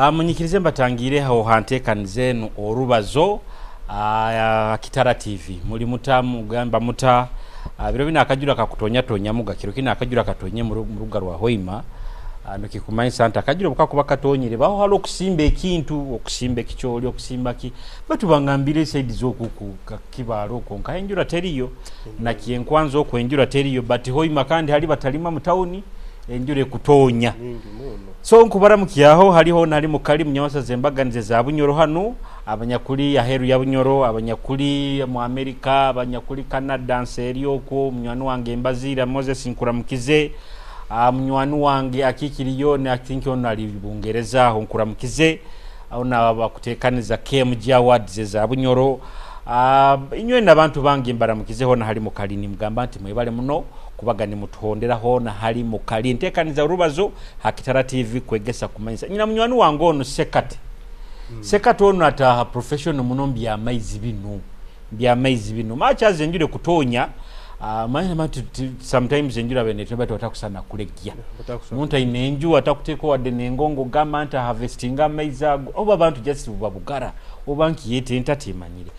Munyikirize mbatangireho hanteekaniza enu orubazo Kitara TV muli muta mugamba muta. Biro bino akajura kakutonyatonyamuga kiro kino akajura katonye mu ruga rwa Hoima. Nikikumanyisa nti akajura bukakuba katonyere baho hali okusimba ekintu, okusimba ekikyoli, okusimba ki, batu bangambire esaidi z'okuku kibaalo okwo nka enjura teriyo nakyenkwanza okwo enjura teriyo, but Hoima kandi hali batalima mu tawuni enjura ekutonya. So nkubaramukyaho haliho nali mukali munyawasaza embaganize za Bunyoro hanu, abanyakuli aheru ya Bunyoro, abanyakuli mu Amerika, abanyakuli Canada nseeri okwo, munywani wange Embaziira Moses nkuramukize, munywani wange akikiriyo I think ono ali Bungereza aho nkuramukize, aho nabakutekaniza KMG Awards eza Bunyoro. Inywe n'abantu bange mbaramukize hona hali mukali, nimugamba nti mwebale muno kubaga nimutuhondera hona hali mukali. Ntekaniza urubazo Hakitara TV kwegesa kumanyisa. Nyina munywani wange ono Sekate. Sekate ono ataha professional muno mbyamaizi bino. Mbyamaizi bino. Machaze enjure kutonya. Manya sometimes enjura bene teba tutakusana kulegya. Muntu aine enju atakuteko wadde nengongo gamba nti harvestinga amaizi ago. Oba abantu just babugara. Oba nkiyete entate imanyire.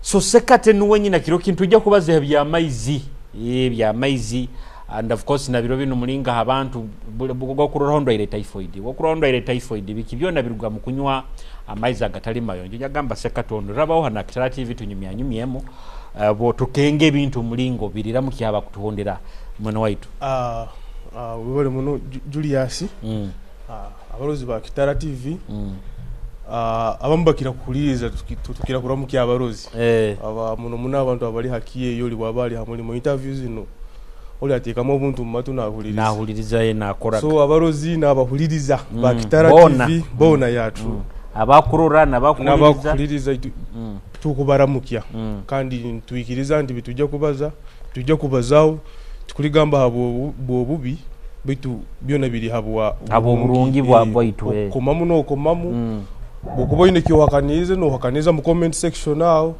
So Sekate nuwe nyina kiro kintu ujja kubaza ebyamaizi. Ebyamaizi. And of course na biro bino mulinga abantu gokuroraho ndwaire typhoid. Gokuroraho ndwaire typhoid biki byona biruga mu kunywa amaizi agatali mayonjo. Yagamba Sekate ono rabaho hana Kitara TV tunyumya nyumyemu. Bo tukenge ebintu mulingo birira mukyaba kutuhondera mwene waitu. Webale muno Julius. Abalozi ba Kitara TV. Abamu bakira kuhuliriza tukira kuramukia abalozi. Aba muno muno abantu abali hakiye yoli bwaba ali ha mulimo interviews zino. Oli ateekamu obuntu mu matu nahuliriza. Nahuliriza ye nakora. So abalozi n'abahuliriza ba Kitara TV bona yatu. Abakurora n'abakuhuliriza. N'abakuhuliriza tukubaramukia. Kandi ntuikiriza nti bitujja kubaza, tujja kubazaho tukuligamba habwo bubi bitu byona biri habwa habwo burungi bwa bwaitu. Okomamu n'okomamu. Bwokuba oyine kyohakanize n'ohakaniza mu comment section aho.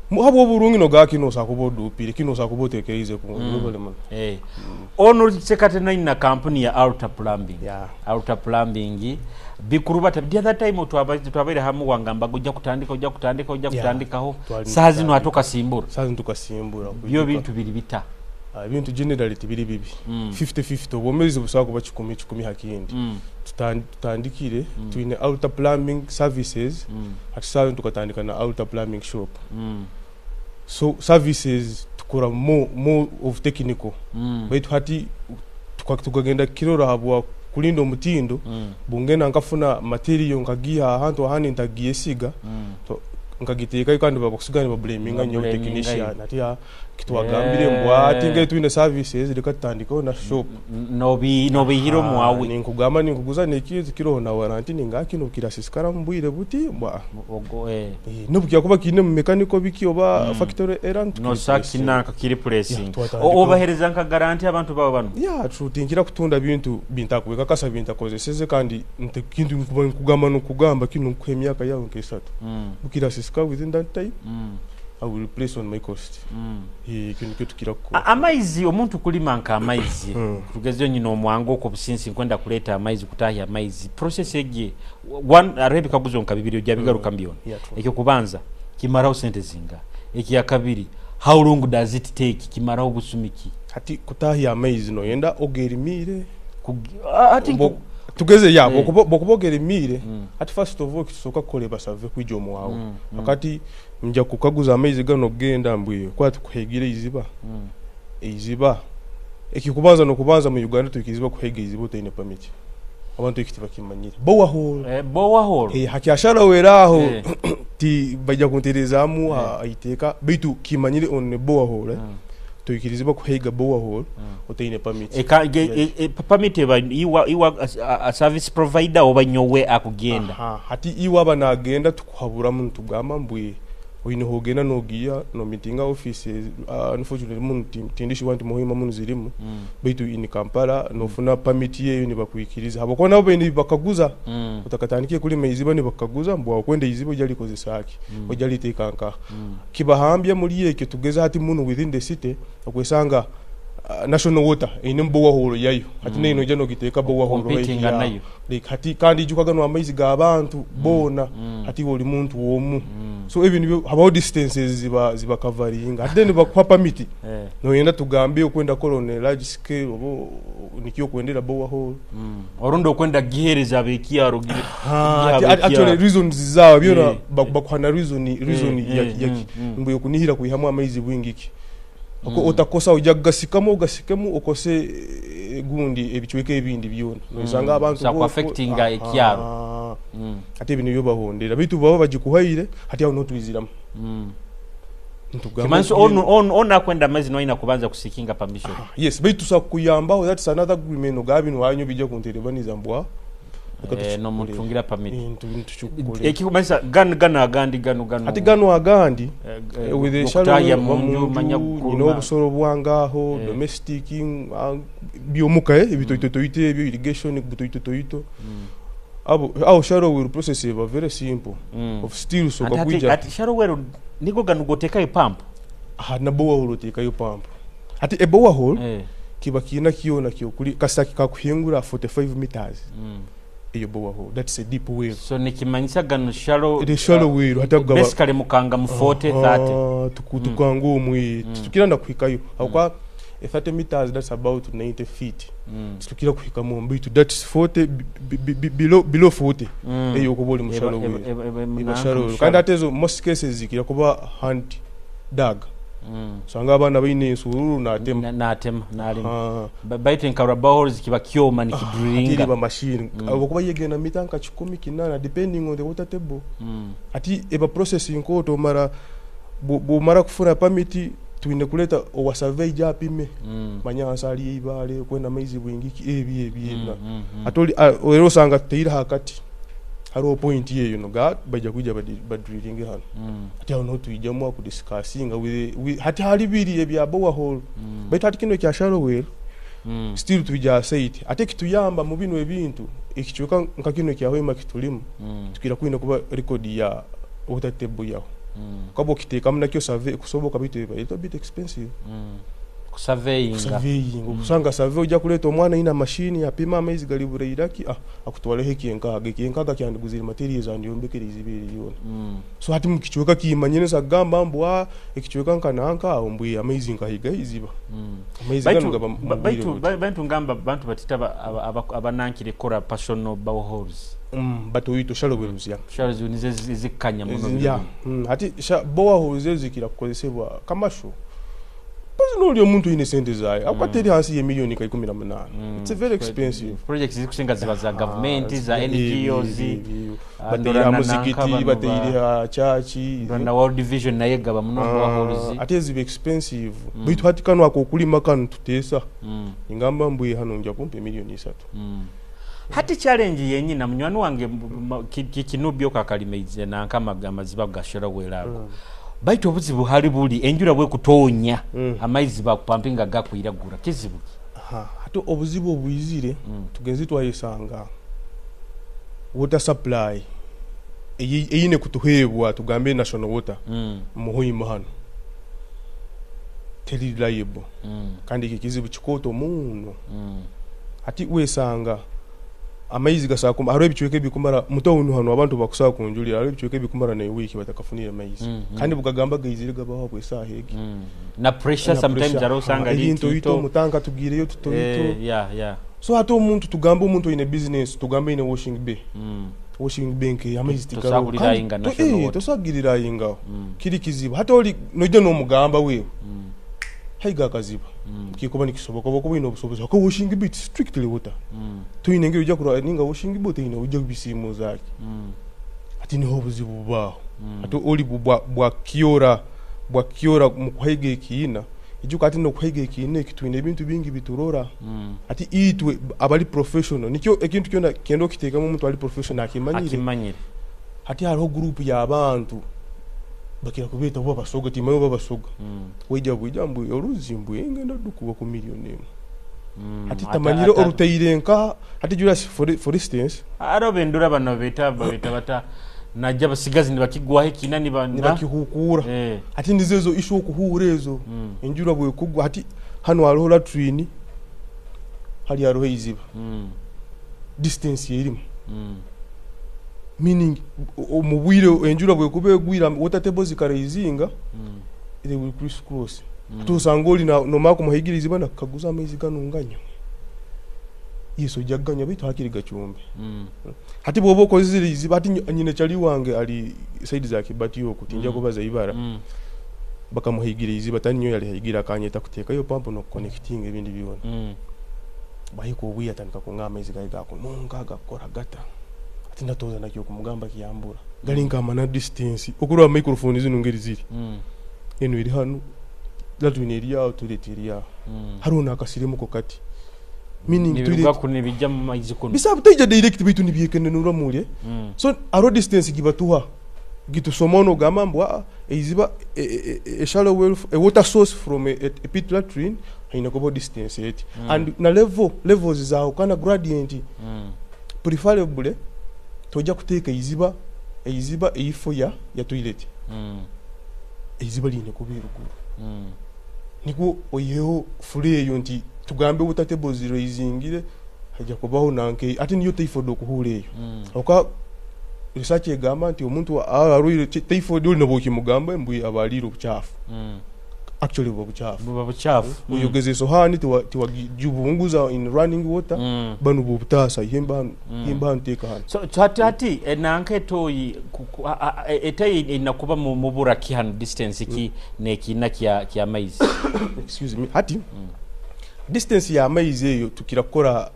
Habwo burungi no gaki no sakubo dupire kino sakubo tekereize ku mm. Ono Sekate naina kampuni ya Alta Plumbing. Alta Plumbing bikurubata the other time twabaire hamu wangamba ujja kutandika ujja kutandika ujja kutandikaho saa zino atoka simbura. Saa zino tukasimbura. Byo bintu biri bita. Ebintu generally tibiri bibi. 50-50 obwomezi busobola kuba kikumi kikumi hakindi. Tutandikire twine Alta Plumbing Services. Hati saa zino tukatandika na Alta Plumbing Shop. So services tukora more of technical. Baitu hati tukagenda kirora habwa kulinda omutindo. Bungena nkafuna material nkagiha ahantu ahandi ntagiyesiga. Nkagiteekayo kandi bakusiga nibablaminga nyo technician ati kitwagambire mbwa ati nge twine services reka tutandikeho na shop. Nobihiro mwawe. Ninkugamba ninkuguza nekizi kiroho na warranty ningaki no kirasisikara mbwire buti mbwa. Nobukiya kuba kine mu mechanical biki oba factory error no sakina kiri pressing. Obahereza nka guarantee abantu babo bano. Yeah, true, kutunda bintu bintakuweka kasa bintakozeseze kandi kintu nkugamba no kugamba kino nkuhe emyaka yawe nk'esatu. Bukirasisika within that time. I will replace on my cost. Amaizi omuntu kulima nka amaizi. Tugezeyo nyina omwango okwo businsi nkwenda kuleta amaizi kutahya amaizi. Process egi one arabi kaguzo nka bibiri ojja bigaruka mbyona. Ekyo kubanza kimaraho sente zinga. Ekya kabiri how long does it take kimaraho busumiki? Hati kutahya amaizi no yenda ogerimire ati tugeze ya bokubogera ati first of all kisoka kukoleba save kwijja omwawe. Akati nja kukaguza amaizi gano genda mbwe kwa tukuhegire iziba. Iziba ekikubanza no kubanza mu Uganda tukiziba kuhega iziba utaine permit. Abantu ekitiba kimanyire. Borehole. Borehole. Hakyashara weraho ti bajja kunterezamu aiteka bitu kimanyire on borehole. Tuikirizibwa kuhega borehole utaine permit. Permit eba iwa a service provider oba nyowe akugenda. Hati iwa banagenda tukuhabura muntu tugamba mbwe oyine hogenda nogiya no meetinga offices. Unfortunately muntu tindishi wantu muhima munu zirimu. Baitu in Kampala nofuna permit yeyo nibakuikiriza. Habokona nabo bene bakaguza. Utakatanikie kulima iziba nibakaguza mbwa okwenda iziba ojali kozesa ki. Ojali tekanka. Kibahambya muri yeke tugeza hati munu within the city okwesanga National Water eine borehole yayo hati nayo noija nogiteeka borehole Competing nayo. Like hati kandi ijuka gano amaizi g'abantu boona, hati iwe oli muntu omu, so ebyo nibyo habaho distances ziba coveringa. Hati then bakuha permit, noyenda tugambe okwenda kukora on a large scale oba nikyo okwendera borehole. Orundi okwenda kugiheereza ab'ekyaro. Actually reasons zaabo byona bakuha na reason yaki mbu yokunihira kwihamu amaizi bwingi ki. Otakosa ojja kugasikamu ogasikemu okose gundi ebicweka ebindi byona nosanga abantu So affectinga ekyaro. Ate ebyo nibyo bahondera, baitu baba bagikuhaire hati aho notwiziramu. Kimanyiso ono akwenda amaizi noyina kubanza kuseekinga permission. Yes, baitu tusobola kukuyambaho, that's another agreement ogaba bino wanyu bijja kunterebaniza mbwa nomutungira permit. Ekikumanyisa gano agandi gano hati gano agandi with the shallow manya nina obusoro bwangaho domestic byomuka ebitoitoito ebyo irrigation butoitoito abo aho shallow well process eba very simple of steel. So kakuija ati shallow well niko gano gotekayo pump na borehole otekayo pump. Ati e borehole kiba kiina kiona kyo kuli kasaki kakuhingura 45 meters. Eyo borehole, that's a deep well. So nikimanyisa gano shallow, the shallow well hata gaba basically mukanga mu 40 30 tukanga omwe tukira ndakuhikayo akwa 30 meters, that's about 90 feet. Tukira kuhika mu mbitu, that's 40 below 40. Eyo kuba oli mu shallow well. Shallow kandi ate ezo most cases zikira kuba hand dug. Sanga abaana baine ensururu natema nalima. Baitu nkarwa boreholes kiba kyoma nikidrillinga ati ba machine abakuba yegenda mita nka 18 depending on the water table. Ati eba processing ko mara bumara kufuna permit tuine kuleta owa survey japime manya ansali ibale kwenda maizi bwingiki ebi atoli era osanga teira hakati hariho point yeyo no ga bajja kuja badrilling hano. Ati aho no tuijamu ku discussinga with hati hali biri ebya borehole. Baitu hati kino kya shallow well still tuija site ate kituyamba mu bino ebintu ekichweka nka kino kya hoima kitulimu tukira kuina kuba record ya water table yaho. Kabo kitekamu nakyo survey kusoboka bitu eba it's a bit expensive. Surveying kusanga survey ojja kuleta omwana ina machine yapima amaizi gali bureiraki akutwaleho ekienkaga ekienkaga kyandiguzira materials andyombekere izibiri yona. So hati mukichweka kimanyene sagamba mbwa ekichweka nkananka awo mbwe amaizi nkahiga iziba. Amaizi gano gaba baitu ngamba bantu batita abanankire kora personal boreholes. Batoyito shallow wells ya. Shallow wells zikanya muno. Ya. Hati boreholes zikira kukozesebwa kamasho. Noli omuntu ine sente zayo akwateri hansi ye milioni ka 18. It's a very expensive projects zikusinga ziba za government za NGOs bateira muzikiti bateira church na World Vision naye gaba muno boreholes ate zibe expensive. Baitu hati kano akokulima kano tutesa ingamba mbwe hano nja kumpe milioni 3. Hati challenge yenyina munywani wange kinubyo kakalimeize na nkama amaziba gashora welako. Baitu obuzibu hali buli enjura bwe kutonya amaizi bakupampinga gakwiragura kizibu. Hati obuzibu obwizire tugenzi twayisanga water supply eyine kutuhebwa tugambe National Water muhoima hano teri reliable. Kandi iki kizibu kikoto muno. Hati wesanga amaizi gasakuma haro ebichweke bikumara mutawunu hano abantu bakusaba kunjulira haro ebichweke bikumara na wiki batakafunira amaizi. Kandi bugagamba gaizire gabaho kwesaha egi. Na pressure sometimes haro usanga ito ito mutanka tugireyo tutoito. Yeah. So hati omuntu tugambe omuntu ine business tugambe ine washing bay. Washing bank amaizi tikaro. Tosagirira inga. Kiri kizibu. Hati oli noje no mugamba wewe. Haiga kaziba. Kikoba nikisoboka bako ino obusobozi ko washing bit strictly water. Tuyine ngiro ujja kurwa ninga washing bot ino ujja kubisimu zaki. Ati niho obuzibu bubaho. Ati oli bwa kiora mu kuhaiga ekiina. Ijuka ati no kuhaiga ekiina ekitwine ebintu bingi biturora. Ati itwe abali professional nikyo ekintu kyona kendo kitekamu omuntu ali professional akimanyire. Ati hariho group ya abantu bakira kubeta bo basoga timayo babasoga. Weja bwija mbwe oruzi mbwe ngenda dukuba ku milioni. Hati tamanyire oruteyire nka hati Julius for instance aro bendura bano beta bata najja basigazi nibakigwaho ekina nibakihukura. Hati nizezo ishu okuhura ezo enjura bwe kugwa hati Hano hariho latrine, hali hariho eiziba. Distance erimu. Meaning omu bwire enjura bwekuba egwire, water table zikaraizinga, they will criss cross. Tusanga oli nomara kumuhaigira iziba nakukaguza, amaizi ganu nganywe? Yes, ojja kuganywa, baitu hakiri gacumbe. Hati bwoba okozire iziba, hati nyine kyali wange ali side za Kibati okwo, tinja kubaza ibara. Bakamuhaigira iziba, tani nyo yali haigira, akanyeta kuteekayo pampu n'okuconnectinga ebindi byona. Bahika obwiire atandika kunywa amaizi gali gakununka, gakukora gata. Ati ndatoza nakyo kumugamba kiyambura gali nkamana distance okuraba microphone zino ngeri ziri. Eno eri hanu, latrine eri aho, toilet eri aho. Hariho n'akasirimuko kati, meaning nibiruga toilet kuno nibijja mu maizi kuno. Bisaba taija direct, baitu nibyekenenura mule. So hariho distance gibatuha gitusoma, nogamba mbu aa eiziba a shallow well, a water source from a pit latrine haina kubaho distance eti. And na level, levels zaawukana, gradient. Preferably tojja kuteeka eiziba eifo ya toilet. Eiziba liine kuba eruguru. Nikwo oiheho flow eyo, nti tugambe water table ziraisingire, hajja kubaho nanke ate niyo typhoid okuhuura eyo. Oka research egamba nti omuntu arwaire typhoid oli nabwokimugamba mbu aba aliire obucaafu. Actually buba bucaafu. Buba bucaafu. Oyogeza esohaani, tiwagibunguza in running water. Banu bwobutaasa, ihemba hanu, ihemba hanu, teeka hanu. So hati nanka etoyi etayi erina kuba mu buraki hano, distance ki nekiina kya maizi? Excuse me, hati distance ya maizi eyo tukira kukora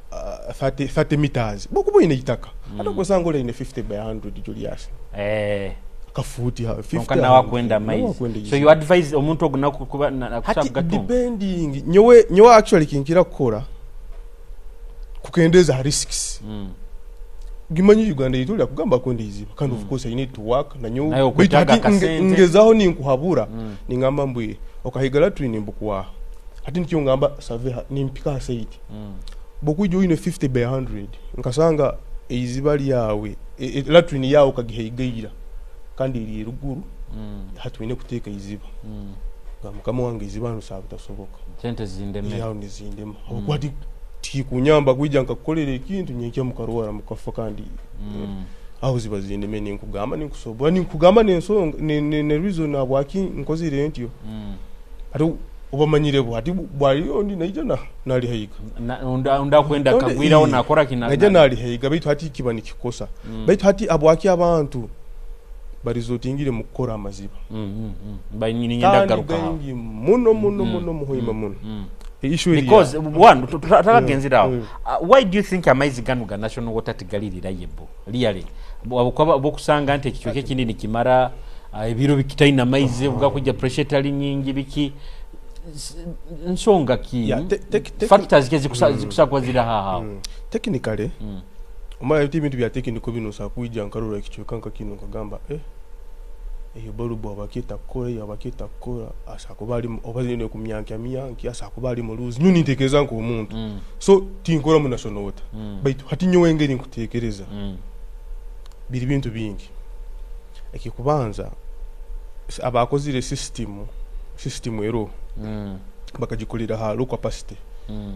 30 meters bokuba oyine itaka. Ate okusanga oli 50 by 100, Julius. Kafuuti ha 50. Konka nawe akwenda nawe amaizi. akwenda. So you advise omuntu ogu nakuba Hati gatunga? Depending, nyowe actually kinkira kukora kukendeza risks. Gimanyi Uganda yitulira kugamba kwenda iziba kandi of course I need to work na nyowe. Nawe Baitu okwetaaga hati akasente. ngezaho ninkuhabura, ningamba mbwi okahiga latrine mbukuwaha, hati nikyo ngamba survey nimpika ha site. Bwokwija oyine 50 by 100, nkasanga eiziba lyawe, latrine yawe okagihaigaira kandi eri eruguru, hati oyine kuteeka iziba. Nga mukama wange, iziba hano saaba tasoboka. Sente zindemera. Yawe nizindema, habwokuba hati tikikunyamba kwija nkakukolera ekintu nyenkya mukarwara mukafa kandi. Aho ziba zindeme, ninkugamba, ninkusobora, ninkugamba nensonga ne reason habwaki nkozire ntyo. Ate obamanyire bwo hati bwaliyo ndi naija na nalihaiga. Unda kwenda kagwiraho nakora kina. Naija nalihaiga, baitu hati kiba nikikosa. Baitu hati abwaki abantu barizotingire mu kukora amaziba? Ninyenda Kandi garuka aho. gaingi muno muno muno muhoima muno. Issue eri Because one, tutagenzera aho. Why do you think amaizi gano ga National Water tigali reliable really? Bokusanga nti ekicweka ekindi nikimara ebiro bikitaina amaizi, bwakujja pressure etali nyingi, biki nsonga ki? Yeah, Factors ke zikusa kuba ziri aho? Technically, omara ebintu bya technical bino, osobola kwija nkarora ekicweka nka kino nkagamba, eyo balubu abakyeta kukora, eyo abakyeta kukora, asobola kuba ali oba zine kumyanka myanki, asobola kuba ali muluzi. Nyo nintekereza nk'omuntu. So tinkora mu National Water. Baitu hati nyowe engeri nkutekereza, biri bintu bingi. Ekikubanza, abakozire system ero bakagikolera ha low capacity.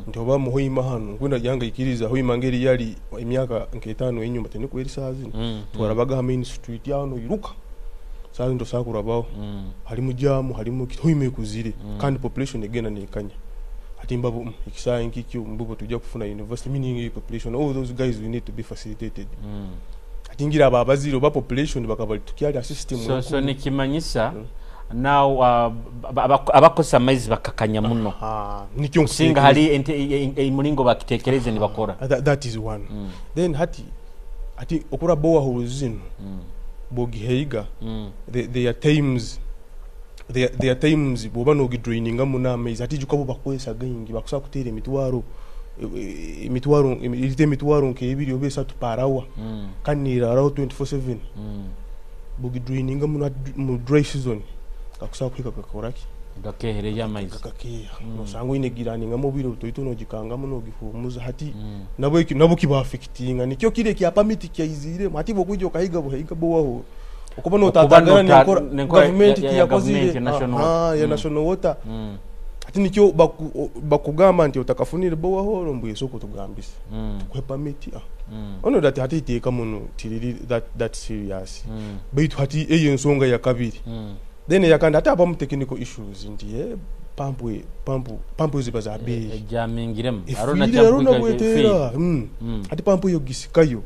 Nti oba muhoima hano nkwenda janga ikiriza hoima ngeri yali emyaka nk'etaano enyuma tenikweri saa zino. Twarabaga ha main street hano iruka, saa zino tosobola kurabaho. Halimu jamu, halimu hoima ekuzire. Kandi population egenda nekanya. Ati mbabu ekisaawe nkikyo mbubo tujja kufuna university, meaning population, all those guys, we need to be facilitated. Ati ngira abo abazire oba population bakaba tukyali system. So nikimanyisa now abakozesa amaizi bakakanya muno. Ah, nikyo kusinga nkutekereza. Hali mulingo bakitekereze nibakora. That is one. Then hati okura borehole zino bogiheiga, there are times, there are times bwoba nogidraininga muno amaizi, ati juka bo bakozesa gaingi, bakusobola kuteera emitwaro erita 20 oba 3 per hour. Kandi niraraho 24/7. Bogidraininga muno mu dry season, kakusobola kuhika kakoraki? Gakehereyo amaizi. Kakakeha. Nosanga oyine giraningamu obwire butoito, nogikangamu, nogihumuza hati. Nabo nabo kibaafectinga, nikyo kiri ekya permit kyaiziremu. Hati bwokwija okahiga buhiga borehole okuba notatagana nenkora nenkora gavumenti ya tiyakozire government, ya National Aha, Water. ya National Water. Ati nikyo bakugamba nti otakafunire borehole mbwesoko tugambise tukuhe permit. Ono that hati iteeka muno tiriri that serious. Baitu hati eyo ensonga ya kabiri. Then eyakandi hati habamu technical issues nti pampu ziba za beeyi ejamingiremu efiire arona bwetera. Hati pampu eyo gisikayo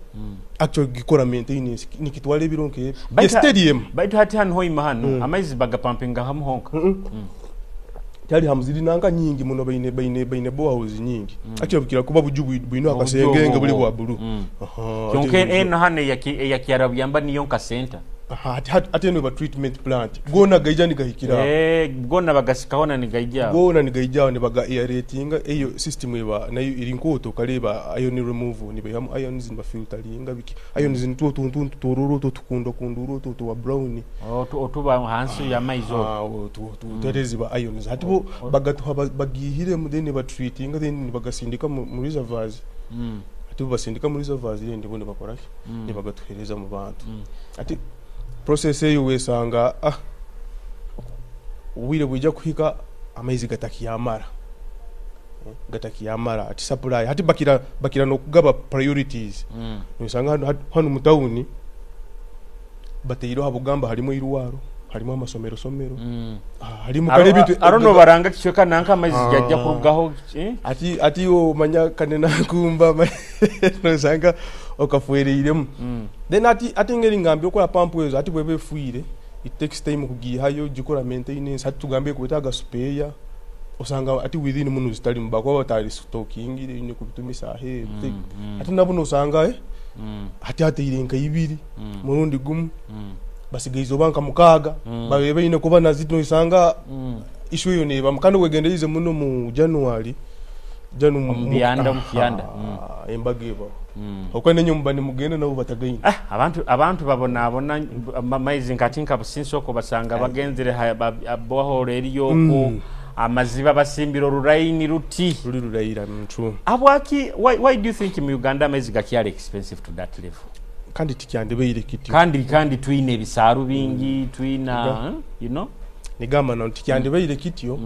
actually gikora maintenance nikitwala ebiro nk'ebyo stadium. Baitu hati hanu hoima hanu amaizi bagapampinga hamu honka. Tali hamuziri nanka nyingi muno baine boreholes nyingi. Actually bukira kuba buju bwino akasengenge buli bwa blue. Kyonka eno hano eyakyara buyamba niyo nka center. Ate eno ba treatment plant gona gaija nigahikira. Gona bagasikahona nigaija. Gona nigaija nibaga aeratinga eyo system eba nayo iri nkoto kaleba iron remove nibahamu ions niba filteringa biki. Ions nitwo tuntu tororo tukunda kunduro to brown. Otuba hansi ya maizo. Tuterezi ba ions. Hati bo bagatuha bagihire mu then ba treatinga then bagasindika mu reservoirs. Ati bo basindika mu reservoirs then bo nibakora ki? Nibagatuhereza mu bantu. Ati process eyo wesanga obwire bwija kuhika amaizi gatakiyamara. Gatakiyamara ati supply hati bakira nokugaba priorities. Wesanga hano mu town bateiro habugamba harimo iruwaro, harimo amasomero somero. Harimo kale bintu arono baranga kichweka nanka amaizi gajja kurugaho. Ati omanya kanena kumba nosanga okafuereiremu. Then ati ngeri ngambi okola pampu ezo ati bwebe fuire it takes time kugihayo gikora maintenance ati tugambe kwetaga spare osanga ati within muno zitali mbakwa batali stocking ine kubitumisa he. Ati nabo osanga ati ateire nka ibiri murundi gumu basigaizo banka mukaga babe baine kuba nazito isanga issue yo neba mukando wegenderize muno mu January mbyanda mukyanda embageba okwane nyumba ni mugenda nabo batagaine. Abantu babona abona amaizi nkatinka businsoko basanga bagenzere borehole eriyo ko amaziba basimbira oruraini ruti ruri rurayira mtu. Abwaki why do you think mu Uganda amaizi gakyali expensive to that level? Kandi tikyandebeire kiti kandi twine ebisaaru bingi twina you know nigamba no tikyandebeire kityo.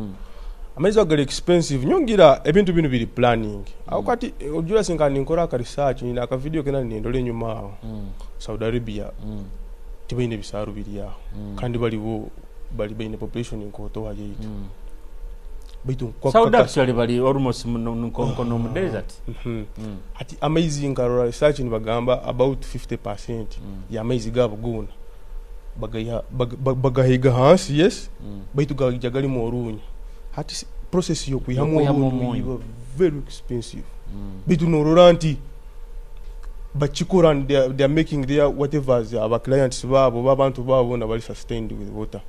Amaizi agali expensive nyongira ebintu bino biri planning. Aho kati ojura sinka ninkora ka research nina aka video kena nindole nyuma aho. Saudi Arabia tibaine ebisaaru biri aho. Kandi baliwo bali baine population nkoto hayitu. Baitu Saudi actually bali almost nkono mu desert. Ati amaizi nkarora research nibagamba about 50% ya amaizi gabo gona bagahiga hansi yes. Baitu gagali mu orunya. Hati process yo kuihamu orunya very expensive. Baitu norora nti bachikora and they are making their whatever aba clients babo babantu babo na bali sustained with water.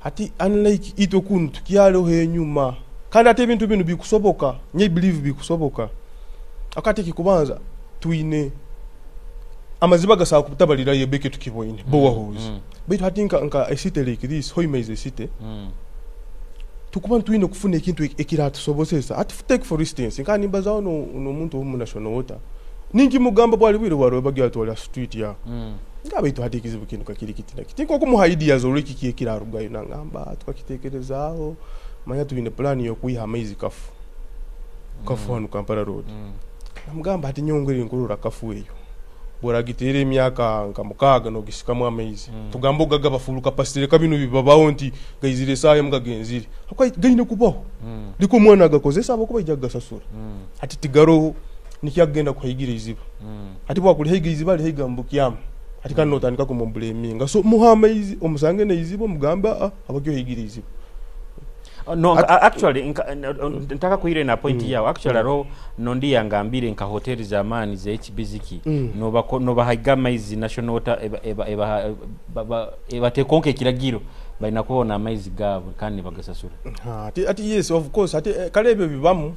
Hati unlike ito kunu tukyalo henyuma kandi ate ebintu bino bikusoboka nye believe bikusoboka. Akati kikubanza tuine amaziba gasaba kutabalira yebeke tukiboine boreholes. Baitu hati nka a city like this Hoima is a city. Tukuba tuine kufuna ekintu ekiratusobozesa. Ati take for instance nka nimbaza no omuntu omu national water ninki mugamba bwali bwire bwaro bagira twala street ya ngaba itu hati kizibu kintu kakiri kitina kitinko kumuha ideas olweki kikirarugayo nangamba tukakitekerezaaho manya tuine plan yo kuiha amaizi kafu hano Kampala Road. Namugamba ati nyongere nkurura kafu eyo boragitera emyaka nka mukaga no gisikamu amaizi. Tugamba ogaga full capacity kabino bibabaho nti gaizire saye mugagenzire akwa gaine kubaho. Liko omwana agakozesa abakuba ijja gasasura. Ati tigaroho nikyagenda kuhigira iziba. Ati bwakuli higa iziba lihiga mbukyamu. Ati kandi notandika kumublaminga. So muha amaizi omusange neiziba mugamba abakyo higira iziba. No, actually ntaka kuhire na point yao. Actually ro nondi yangambire nka hoteli za amani za HBZK no bahiga amaizi national water eba tekonke kiragiro baina kuona amaizi gabo kandi bagasasura. Ati yes of course ati kale ebyo bibamu.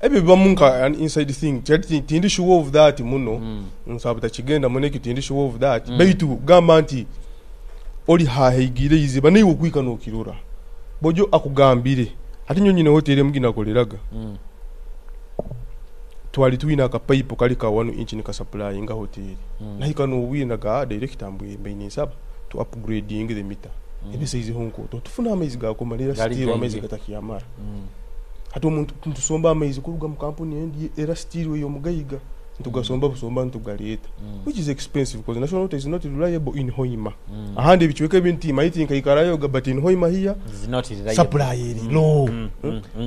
Ebyo bibamu nka an inside thing. Tindi sure of that muno. Nsaba takigenda muneki tindi sure of that. Baitu gamba nti oli hahigire iziba niwe kwika nokirura. Bojo akugambire ati nyonyine hoteli mugina koleraga. Twali tuina akapaipo kali ka 1 inch nika supply nga hoteli. Nahika no wina ga director mbwe mbaine saba to upgrading the meter. Ebisaizi honko to tufuna amaizi ga komalera still amaizi gatakiyamara. Hati omuntu ntusomba amaizi kuruga mu kampuni endi era still ey'omugaiga, ntugasomba busomba ntugaleeta, which is expensive because National Water is not reliable in Hoima. Ahandi ebicweka ebindi timanyi, tinkaikarayo, but in Hoima here Is not reliable. Supply eri low.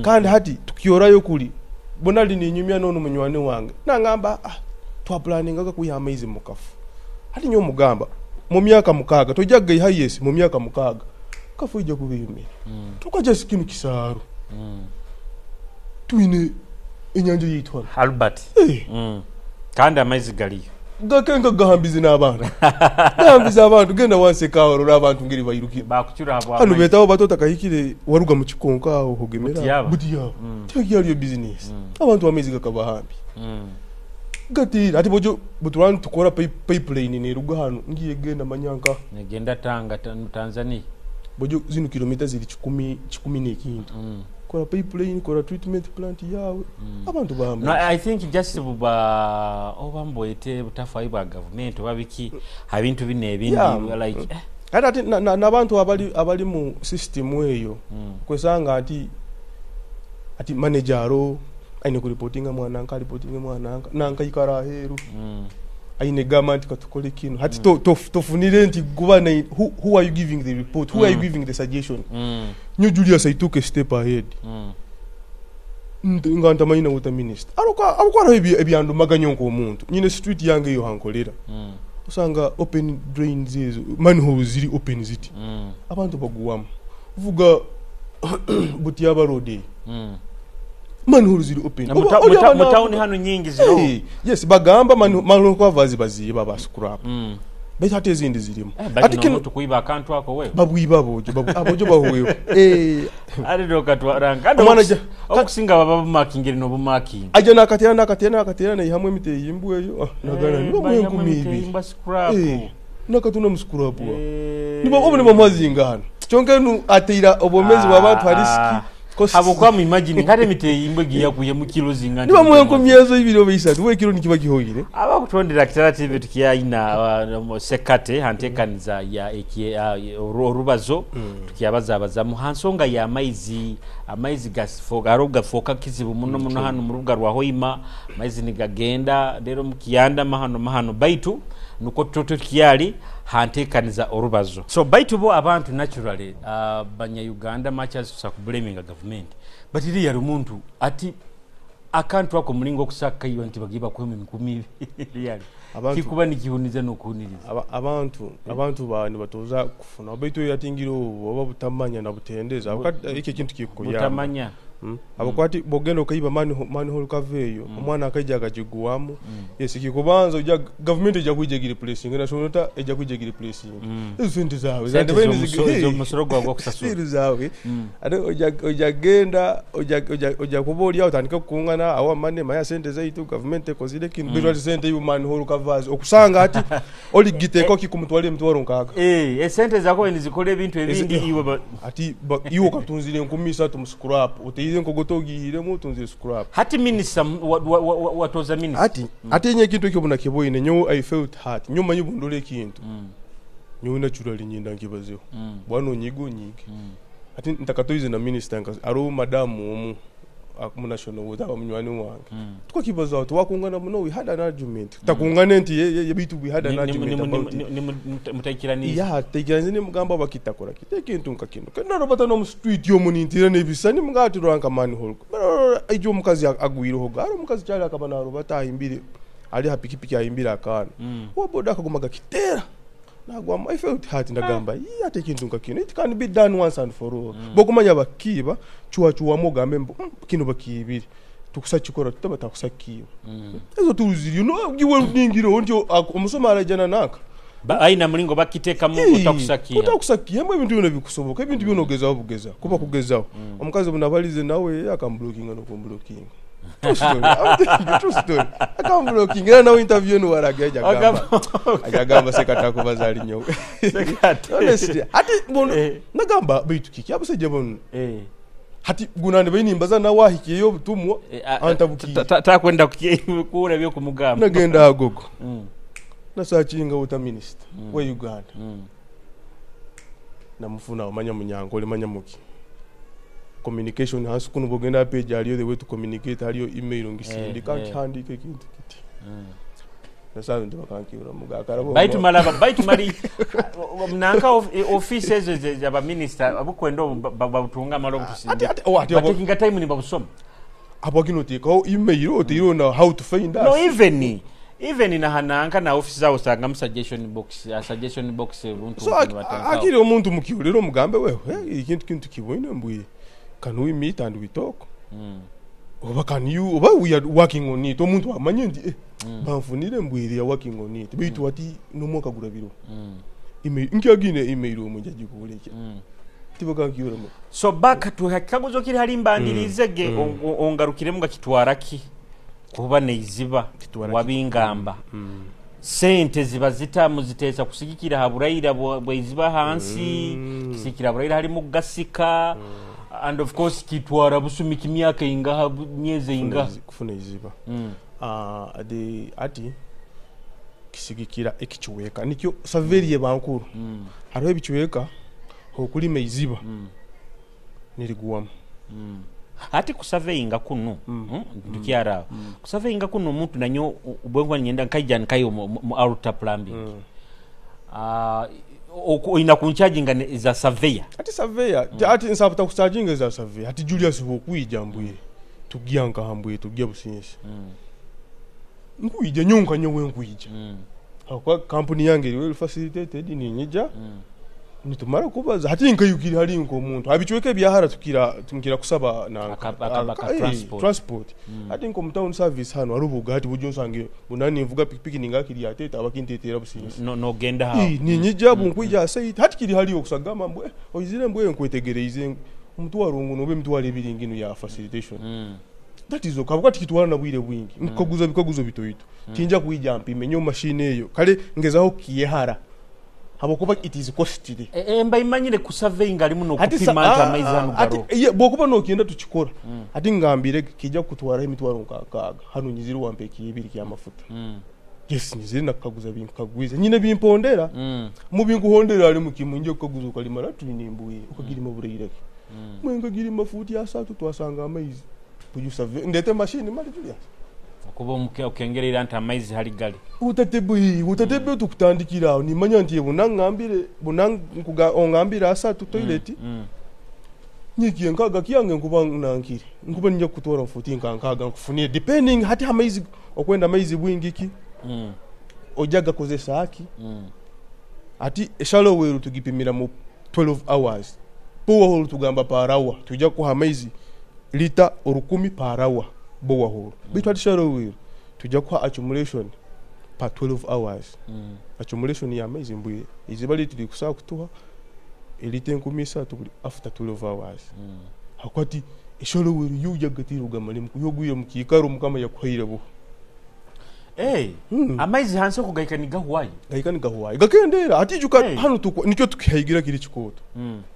Kandi hati tukyorayo kuli bonali ninyumya nono munywani wange nangamba, ah, twapulaningaga kwiha amaizi mu kafu. Hati nyowe mugamba mu myaka 6 tojja kugaiha. Yes, mu myaka 6 kafu ijja kuba eyomere. Tukaja kinu kisaaru, twine enyanja yaitu hano. Albert. Eh. Kandi amaizi galiyo. Gakenka gahambize n'abantu, gahambize abantu. Genda wanseka aho orora abantu ngeri bairukire. Bakucura habwa hano amaizi. Betaho bato takahikire waruga mu kikonko aho hogemera. Butiyaba. Butiyaba tihakyaliyo bizinesi, abantu amaizi gakabahambi. Gatira ati bojo butulani tukora pipeline neruga hano ngiye genda manyanka. Negenda Tanga, Tanzania. Bojo zino kilomita ziri 100 n'ekintu. Kora pipeline, kora treatment plant yawe, abantu bahambi. No, I think just buba oba mbwete butafaayo bwa gavumenti oba biki abintu bino ebindi. Like Kati ate n'abantu abali mu system eyo, kwesanga nti ati manager aro aine kuripotinga mwananka, aripotinga mwananka nanka ikara aheru, aine gamba nti katukole kino. Hati tofunire nti kuba na who are you giving the report, who are you giving the suggestion? Nyo Julius, I took a step ahead. Nga ntamanyi na water minister aruka abukwaraho ebyandumaganyo nk'omuntu nyine street yange eyo hankolera, osanga open drains ezo, manholes ziri open ziti, abantu baguwamu. Vuga Butiaba road eyo, manholes ziri open. Na Oli mu tawuni hano nyingi ziriho. Yes, bagamba manhole covers baziiba ba scrap, baitu ate ezindi zirimu. Eh, Ate bali kino n'omuntu kuiba akantu ako wewe. Babwiba bojo abojo bahuweho. Eh, ate nokatwara kandi Omwana okusinga baba bumakingire n'obumakinga. Aja nakatera nakatera nakatera naihamu emiti eyimbwa eyo, ah, nagana nibamuha 2000. Imba scrap. Eh, nakatuna mu scrap wa niba obu nibamuhazingana kyonka enu ateira obwomezi bw'abantu ha risk. Habwokuba mu imagine ngate emiti eyimbwa egiyakuye mu kilo zinga. Nibamuha 2000 oba 30 oba ekiro nikiba kihoire. Abakutondera Kitara TV, tukyayina sekate hantekaniza ya orubazo tukyabazabazamu ha nsonga y'amaizi. Amaizi aro gafoka kizibu muno muno hano mu rubuga rwa Hoima. Amaizi nigagenda rero mukiyanda mahano mahano, baitu nuko toto tukyali hantekaniza orubazo. So baitu bo abantu naturally, banya-Uganda much as tusa kublaminga government, but iri yari omuntu ati akantu ako mulingo okusakaiwa nti bagiye bakwema 2000 yali kikuba nikihuniza n'okuhuniriza. Abantu ba nibatoza kufuna, baitu yatingira obu oba butamanya na butendeza. Ekyo ekintu kikuyamba. Butamanya. Abakwati bogenda okaiba manhole cover eyo, omwana akaija akagiguwamu. Yes, kikubanza ojja government ejja kwijja gireplacinga, national water ejja kwijja gireplacinga. Ezo sente zawe Sente zandibadde z'omusolo gwawe gwokusasula. Siru zawe. Ate ojja genda ojja kuba oli awo otandike kukungana awa mane maya sente zaitu government ekozire kino, baitu ati sente eyo manhole covers okusanga ati oligiteeka kikumutwala 60,000. Eh, esente zako nizikola ebintu ebindi iwe Ati iwe okatunzire 3000 mu scrap, oteire enkogoto ogihiremu otunzire scrap. Hati minisita watoza minisita. Ati ate nye ekintu ekyo bunakiboine nyowe I felt hurt. Nyo manyi bundole ekintu, nyowe naturally nyinda nkibazeho. Bwana onyiga onyige. Ati ntakatoize na minisita ariho madamu omu mu National Water aba munywani wange. Tukakibazaho twakungana muno, we had an argument, takungane nti ye bitu we had an argument about it. Mutaikiraniza. Ya tekiranze nimugamba bakitakora kita ekintu nka kino kenarobata no mu street yomunintira nebisa nimugamba ati rwanka manhole ijo omukazi agwireho gari omukazi kyali akaba narobata ahimbire ali ha pikipiki ahimbire akaana, waboda akaguma gakitera nagwamu. I felt hurt, ndagamba, "Ii, ate ekintu nka kino it can be done once and for all." Bokumanya bakiiba chwachuwamu ogambe mbu kino bakiibire tukusakikora tutaba takusakiiba." Ezo tuziriyo no giwe ningiro nti omusoma arajana naka. Aina mulingo bakiteekamu otakusakiya. Otakusakiya mu ebintu byona bikusoboka, ebintu byona ogezaho bugeza kuba kugezaho. Omukazi bunabalize nawe akamblockinga nokumblokinga. True story. I'm telling you, true story. Akamblockinga era nawe interview eno waraga ajagamba ajagamba sekatakubaza ali nyowe. Honestly, ati bono nagamba baitu kiki abasajja bono hati gunande bainimbaza nawe ahikiyeyo obutumwa antabukiire. Takwenda kuura byokumugamba. Nagenda agogo nasakinga water minister wa Uganda. Namufuna omanya munyankole manya muki. Communication hansi kuno, bwogenda page haliyo the way to communicate, haliyo email ngisindika, nkihandika ekintu kiti. Nasabe nti bakankiura mugakarabo. Baitu malaba, baitu mali nanka office ezo z'abaminisita abukwenda babutunga amala obutusindika. Ati Batakinga time nibabusoma. Habwaki noteekaho email, oteireho na how to find us? No, even nahananka na office zawo osangamu suggestion box, suggestion box ebintu So akiri omuntu mukiulira omugambe wewe, ekintu kintu kiboine mbwiye, can we meet and we talk? Oba can you, oba we are working on it, omuntu amanye nti banfunire mbwiye, they are working on it. Baitu ati n'omwaka gurabiro. Email nkyagine, email omu njagikuulekya. Tibakankiura mu. So back to kikaguzo kiri hali mbandirize ge, ongarukiremu nga kitwara ki kuba neiziba? Kitwara ki? Wabingamba sente ziba zitamu ziteesa kusigikira ha buraira bweiziba hansi, kisigikira buraira halimu gasika, and of course kitwara busumi kimyaka ingaha, myezi ingaha? Kufuna iziba. The ati kisigikira ekikiweka nikyo survey bankuru. Hariho ebikiweka okulima iziba niriguwamu. Ati kusurveyinga kuno, tukyara kusurveyinga kuno, omuntu nanyo bwenkuba ngenda nkaija nkayo mu altar plumbing, oyina kuncharginga za surveyor. Ati surveyor, ati nsabuta kucharginga za surveyor. Ati Julius bwokwija mbwire tugya nkahambwe tugya businsi. Nkwija nyonka nyowe nkwija. Hakuba kampuni yange eri well facilitated, ninyija nitumara kubaza hati nkayukiri hali nk'omuntu abichweka ebyahara tukira tunkira kusaba na Aka transport. Transport. Hati nko mu town service hano arubuga hati bujo nsange bunani mvuga pikipiki ningakiri ateta abakintetera businsi. No, nogenda hawo. Ninyija bunkwija asait hati kiri hali okusagamba mbwe oizire mbwe nkwetegereize omutwaro nguno obe emitwaro ebiri ngino ya facilitation. That is okay. Habwati kitwara na bwire bwingi. Nkaguza bikaguzo bitoito. Tinja kuija mpime nyo machine eyo kale ngezaho kiyehara habwokuba it is costly. Mba imanyire ku surveying alimu Hati n'okupima nti amaizi hano ati garo. Ye, bwokuba nokyenda tukikora. Ati ngambire kijja kutwara emitwaro nkakaaga hano nyizire wampa ekiyibiri ky'amafuta. Yes, nyizire nakaguza binkagwize nyine bimpondera. Mu binkuhondera ali mu kimu nje kukaguza ukalimala tulinimbuye ukagirima bureireke. Mwenga mafuti asatu twasanga amaizi tujusa ndete machine mali Julius. Okuba okengerera nti amaizi hali gali. Utatebe utatebe tukutandikira aho nimanya nti bunangambire bunankuga ongambire asatu toilet. Nyikiye nkaga kyange nkuba nankire nkuba nja kutwara mfuti nkankaga nkufunire depending hati amaizi okwenda amaizi bwingi ki. Ojaga kozesa aki. Ati shallow well tugipimira mu 12 hours, borehole tugamba per hour tujja kuha amaizi lita 1000 per hour borehole. Baitu ati shallow well tujja kuha accumulation per 12 hours. Accumulation ya amaizi mbwire iziba litiri kusaa kutuha elita 3000 buli after 12 hours. Hakwati eshallow well yujagatira ugamale mukuyogwire mukikaro mukama yakuhaire bo. Amaizi hansi okugaika ni gahuwayo. Gaika ni gahuwayo gakendera ati juka. Hano nikyo tukihaigira kiri kikoto.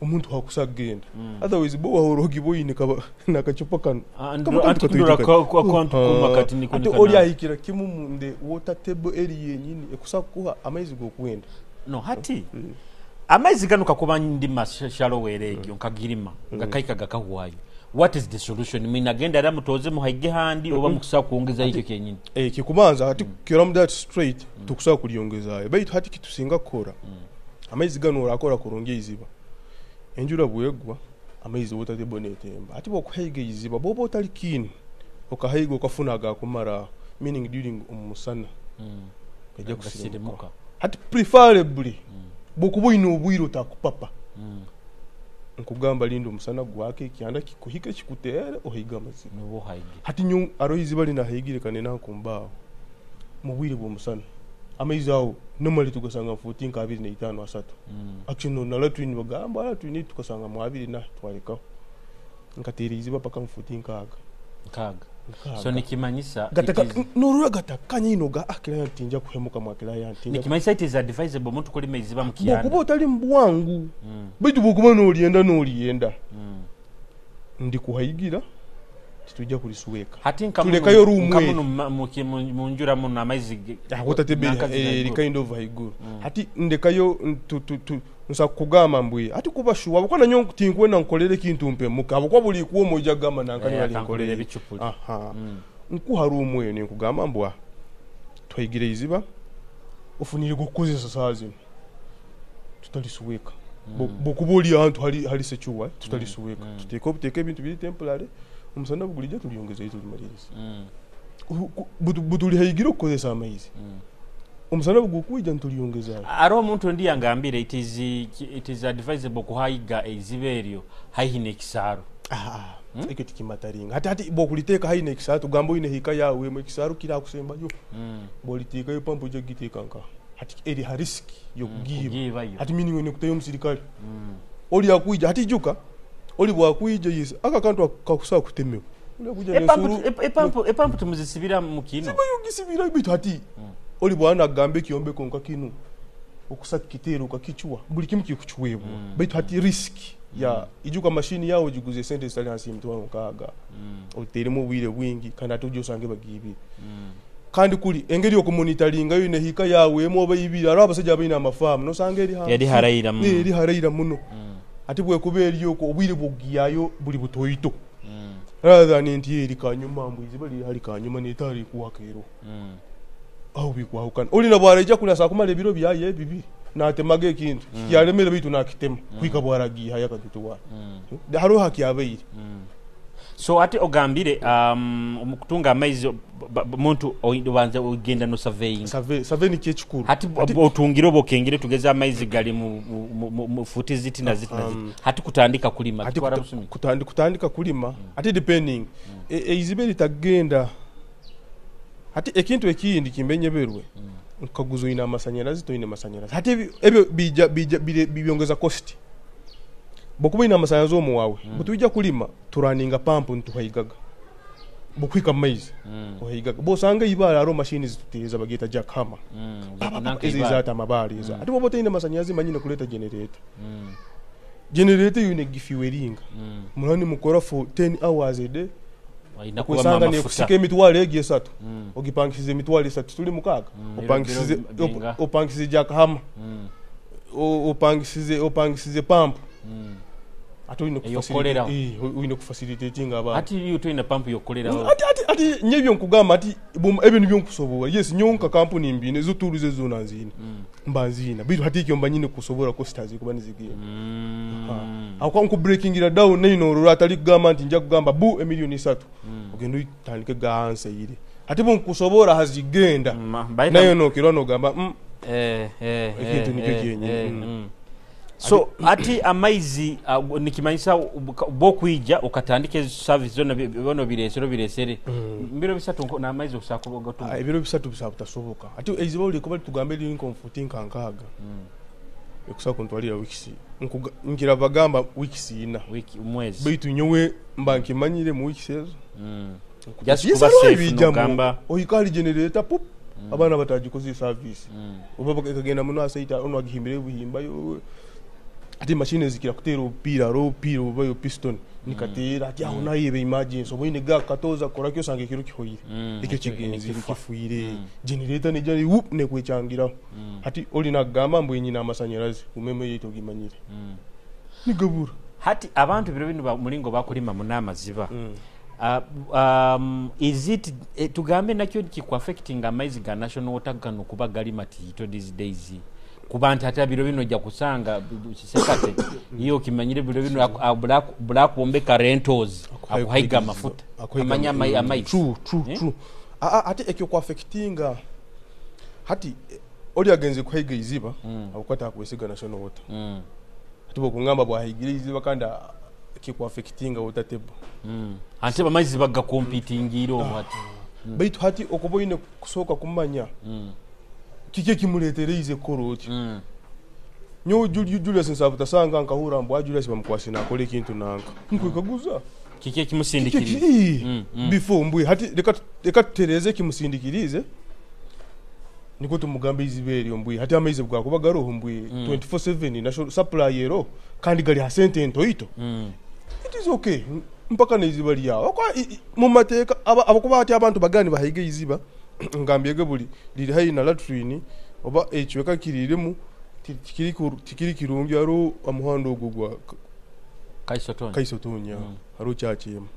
Omuntu hakusagenda. Otherwise bo wahorogi boyine kaba nakachupa kano. Kaba kantu Anti kudura katoito kantu kuma kati niko Ati niko oli ahikira kimu munde water table eri yenyini ekusa kuha amaizi gokwenda. No, hati amaizi gano kakuba ndima shallow well egyo nkagirima gakaika gakahuwayo, what is the solution? Minagenda era mutoze muhaige handi oba mukusa kuongeza ikyo kenyini? Kikubanza hati kyoramu that straight tukusa kulyongezayo, baitu hati kitusinga kukora amaizi gano orakora kurungi iziba enjura bwegwa amaizi water table netemba. Ati bwokuhaiga iziba bwoba otali keen okahaiga okafuna agakumara, meaning during omusana gajja kusirimuka. Gasirimuka. Hati preferably bwokuba oyine obwire otakupapa, nkugamba linda omusana gwake ekyanda kikuhike kikutere ohiga amaziba. Nubo haige. Hati nyo aroho iziba linahaigire kane nankumbaaho mu bwire bw'omusana amaizi awo normally tugasanga 14 nka 25 asatu. Actually no, na latrine bagamba latrine tukasanga mu abiri na twalekaho nkateera iziba paka mu 14 nkaaga. Nkaaga. Nkaaga. So nikimanyisa gataka norura gatakanya ino ga client nja kuhemuka mwa client nja nikimanyisa it is advisable omuntu kulima iziba mu kyanda. Bwokuba otali mu bwangu, baitu bwokuba nolyenda nolyenda ndi kuhaigira. Titujja kulisweka. Hati nka Tulekayo room nka eri. Muno munjura muno amaizi water nanka ziri eri haiguru. Kind of haiguru. Hati ndekayo nsa kugamba mbwi hati kuba sure habwokuba nanyo tinkwenda nkolere ekintu mpemuka, habwokuba buli kuoma ojja kugamba nankani akankolera balinkolere ebicupuli. Aha. Nkuha room eyo ninkugamba mbwa twaigire iziba ofunire gokukozesa saa zino, tutalisweka. Bwokuba oli ahantu hali secure, tutalisweka. Tuteeke obuteeka ebintu biri temporary, omusana bugulijja tulyongezayo tulimaliriza. Butuli haigire okukozesa amaizi, omusana bugukwija nitulyongezayo. Hariho omuntu ondi yangambire it is advisable kuhayiga eiziba eryo haihi n'ekisaaro. Ah, ekyo tikimataringa. Hati bwokuliteeka haihi n'ekisaaro, tugamba oine hika yawe emu, ekisaaro kirakusembayo, bwoliteekayo pampu ojja kugiteeka nkaha? Hati eri ha risk y'okugiiba. Kugiibayo. Hati meaning oine kutayo omusirikale oli akwija. Hati ijuka oli bwakwija, yes, aka kantu kakusobola kutemebwa, oli akwija n'ensuru. Epampu tumuzisibira mu kino. Zibayo gisibira, bitu hati oli bwana agamba ekyombeko nka kinu okusa kukiteera okakicwa, buli kimu kikucwebwa. Baitu hati risk ya ijuka mashini yawe ogiguze esente zitali hansi y'emitwaro 60, oteremu obwire bwingi, kandi ate ojja osange bagiibire. Kandi kuli engeri y'okumonitaringayo nehika yawe emu oba ibiri, hariho abasajja abaine amafaamu nosanga eri hansi. Eri haraira. Eri haraira muno. Ati bwekuba eri okwo, obwire bw'okugiyayo buli butoito rather than nti eri kanyuma, mbu iziba liri hali kanyuma n'etaara ekuwaka eroho. Aho bikwahukana. Oli nabwo araija kuli asobola kumara ebiro byayo ebibiri natemaga ekintu kyalemere, baitu nakitema kuhika bwaragiihayo akagitwara. Hariho hakyabaire. So ate ogambire omu kutunga amaizi muntu obanza ogenda no surveying. Survey nikyo ekikuru. Hati otungire oba okengire, tugeze amaizi gali mu futi ziti na ziti na ziti. Hati kutandika kulima Hati kitwara busumi. Kutandika kulima ati depending eiziba eritagenda. Hati ekintu ekindi kimbenyeberwe nkaguza oine amasanyarazi, toine masanyarazi. Hati ebyo bija byongeza cost. Bwokuba oine amasanyarazi omu wawe, butwija kulima turaninga pampu nituhaigaga, bukuhika mu maizi ohaigaga. Bwosanga eibaare, hariho mashini zituteeza bagyeta jackhammer. Nanka ezo eibaare. Ezata amabaare ezo. Ati bwoba otaine masanyarazi, manyine kuleta generator. Generator eyo negifuelinga, muraba nimukora for 10 hours a day. Olina kubamu okwesanga amafuta. Nekusika emitwaro egi 3, ogipangisize emitwaro 3, tuli 6. Opangisize Biro binga? Opangisize jackhammer, opangisize pampu. Ate olina Eyokukoleraho. Olina kufacilitatinga abantu. Hati iyo toyina pampu yokukoleraho. Ati nye ebyo nkugamba ati ebyo nibyo nkusobola. Yes, nyowe nka kampuni mbine ezo tools ezo zona nziine, mba nziina, baitu hati ekyo mba nyine kusobora cost zikuba nizigenda. Aho nkubreakingira down nayo norora, atali kugamba nti nja kugamba bu emiliyoni 3, ogenda oyitandike gahansi eyire. Ati bunkusobora hazigenda nayo nokirwa nogamba ekintu nikyo kyenyini. So ati amaizi nikimanyisa bwokwija okatandika ezo service zona byona obiresere mbiro 3 n'amaizi okusobola kuba ogatunga. Ah, ebiro 3 bisaba butasoboka. Ati eiziba olikuba litugamba eriri nko nfuti nka 60, ekusobola kuntwalira weeks, nkira bagamba weeks 4. Wiki, mwezi. Baitu nyowe mba nkimanyire mu weeks ezo. Just Yes, kuba hariho safe ebijamu. nogamba. Ohika hali generator pup, abaana batagikoze service, oba ekagenda muno asaita ono agihimbire buhimbayo. Ati mashini ezikira kuteera obupiira, hariho obupiira obubayo piston nikateera. Ati aho nayo eba emergency, oba oine ga katoza kukoraki, osanga ekiro kihoire, ekyo Ekyo kigenzire nikifa. Kifiire. Generator neija wup nekwekyangiraho. Hati oli nakugamba mbu enyina amasanyarazi, umeme yaitu ogimanyire, nigabura. Hati abantu biro bino mulingo bakulima muno amaziba. Is it tugambe nakyo kikuaffecting amaizi ga National Water gano kuba gali matiito these days, kuba nti ate biro bino ojja kusanga kisekate iyo okimanyire biro bino bulakuombeka rentals akuhaiga amafuta amanya amaizi. True, true. Eh? True. Ati ekyo kuaffectinga hati oli agenze kuhaiga iziba abukwata akwesiga National Water. Ati bwokungamba bwahaigire iziba kandi kikuaffectinga water table. Ate amaizi bagakompitingiire obwo hati. Baitu hati okuba oine kusooka kumanya kiki ekimuletereize kukora otyo. Nyowe Julius nsaba butasanga nkahura mbu Julius bamukwase nakora ekintu nanka nkwekaguza kiki Kiki ekimusindikirize. Before mbwe hati reka tutereeze ekimusindikirize, nikwo tumugambe iziba eryo mbwe hati amaizi bwakuba garoho mbwe 24/7 national supply ero kandi gali ha sente ntoito. It is okay. Mpaka neiziba lyawe mu mateeka abakuba ati abantu bagani bahiga eiziba ngambyege buli liri haihi na latrine oba ekicweka kiririmu tikiri kirungi hariho omuhanda ogwo gwa Kaisotonya hariho kyakyemu